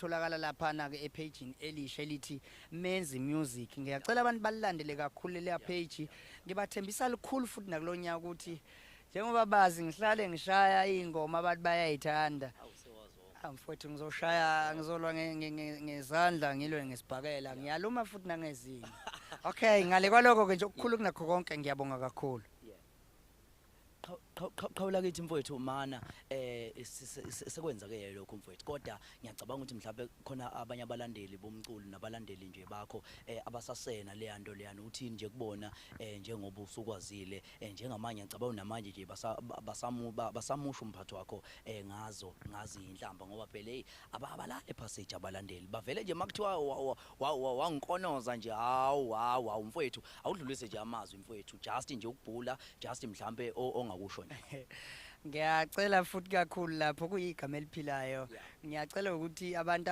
Itholakala laphana ke epage elisha elithi Menzi Music. Ngiyacela abantu balilandele kakhulu leya page. Ngibathembisa likhulu futhi nakulonyaka ukuthi njengoba bazi ngihlale ngishaya ingoma, abantu bayayithanda. Ah, mfowethu, ngizoshaya, ngizolwa ngezandla, ngilwe ngesibhakela, ngiyaluma futhi nangezinyo. Okay, ngale kwalokho ke nje, okukhulu kunakho konke, ngiyabonga kakhulu. Qhawula kithi mfowethu, mana sekwenzakele lokho mfowethu, kodwa ngiyacabanga ukuthi mhlawumbe khona abanye abalandeli bomculo nabalandeli nje bakho abasasena leya nto leyana. Uthini nje kubona njengoba usukwazile njengamanje? Ngiyacabanga namanje nje basamusha umphathi wakho ngazo ngazi inhlamba, ngoba phela hey, abalale passage abalandeli, bavele nje makuthiwa wanginkonoza nje. Hawu, hawu, hawu mfowethu, awudlulise nje amazwi mfowethu, just nje ukubhula, just mhlambe ongakusho nje. Ngiyacela futhi kakhulu, lapho kuyigama eliphilayo. Ngiyacela ukuthi abantu